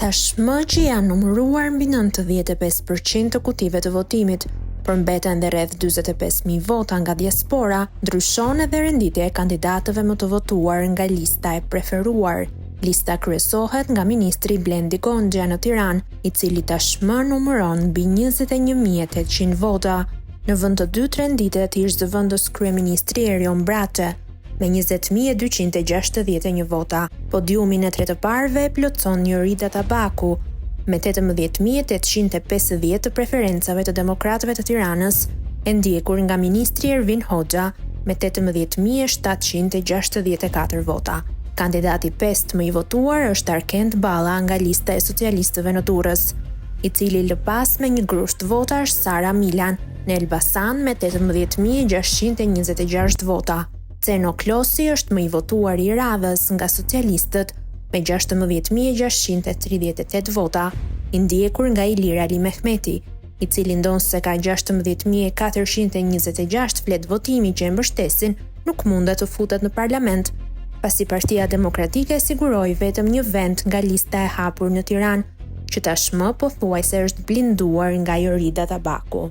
Tashmë që janë numëruar mbi 95 për qind të kutive të votimit, por mbeten dhe rreth 45.000 vota nga diaspora, ndryshon edhe renditja e kandidatëve më të votuar nga lista e preferuar. Lista kryesohet nga ministri Blendi Gonxhja në Tiranë, i cili tashmë numëron mbi 21.800 vota. Në vend të dytë renditet ish zëvendës kryeministri Erion Braçe, me 20.261 vota. Podiumin e tre të parëve e plotëson Jorida Tabaku, me 18.850 të preferencave të demokratëve të Tiranës, e ndjekur nga ministri Ervin Hoxha me 18.764 vota. Kandidati pestë më i votuar është Arkend Balla nga lista e socialistëve në Durrës, i cili lë pas me një grusht votash Sara Milan, në Elbasan me 18.626 vota. Ceno Klosi është më i votuari i radhës nga socialistët me 16.638 vota, i ndjekur nga Ilir Alimehmeti, i cili ndonëse ka 16.426 fletë votimi që e mbështesin, nuk mundet të futet në parlament, pasi Partia Demokratike siguroi vetëm një vend nga lista e hapur në Tiranë, që tashmë pothuajse është blinduar nga Jorida Tabaku.